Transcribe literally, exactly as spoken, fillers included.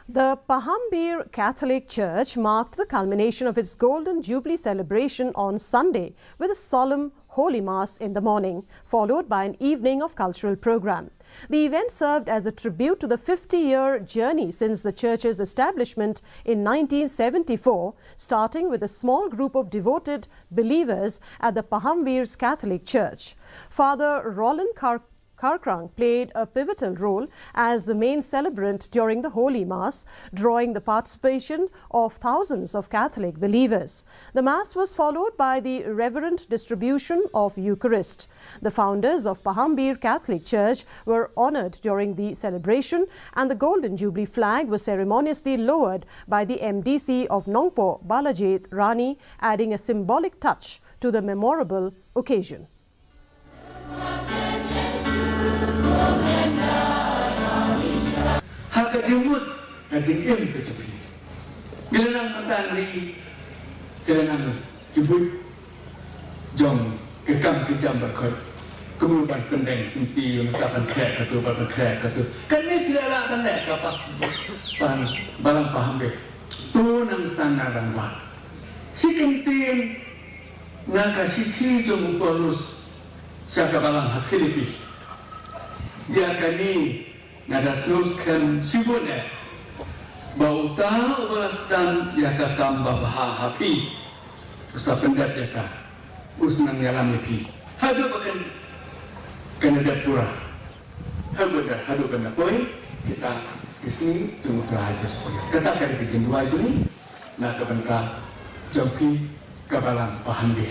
The Pahambir Catholic Church marked the culmination of its Golden Jubilee celebration on Sunday with a solemn Holy Mass in the morning, followed by an evening of cultural program. The event served as a tribute to the fifty-year journey since the church's establishment in nineteen seventy-four, starting with a small group of devoted believers at the Pahamvir's Catholic Church. Father Roland Kar- Karkrang played a pivotal role as the main celebrant during the Holy Mass, drawing the participation of thousands of Catholic believers. The Mass was followed by the reverent distribution of Eucharist. The founders of Pahambir Catholic Church were honored during the celebration, and the Golden Jubilee flag was ceremoniously lowered by the M D C of Nongpoh, Balajied Rani, adding a symbolic touch to the memorable occasion. Ha ka jingmut, ka jingim ka jong phi. Ngi la nang mynta ngi, ngi la nang ki buit jong ka kam ka jam baroh. Kumno ban pyndeng sympi, nangta ban khleh katu, ban khleh katu. Kane phi la lah ban leh ka pa, ban, Balang Pahambir. To nang san na rangbah. Shi kyntien na ka shithi jong u Paulus sha ka balang ha Philippi. Ïa kane nga da sngewskhem shibun eh ba uta uba la sdang ïa ka kam babha ha phi u sa pyndep ïa ka, u sa nang ïalam ïa phi haduh ba kan, kan da dep pura. Haduh ba, haduh ban da poi kita ki sngi jong u Trai Jisu Khrist. Kata ka dei ka jingduwai jong ngi na ka bynta jong phi ka Balang Pahambir.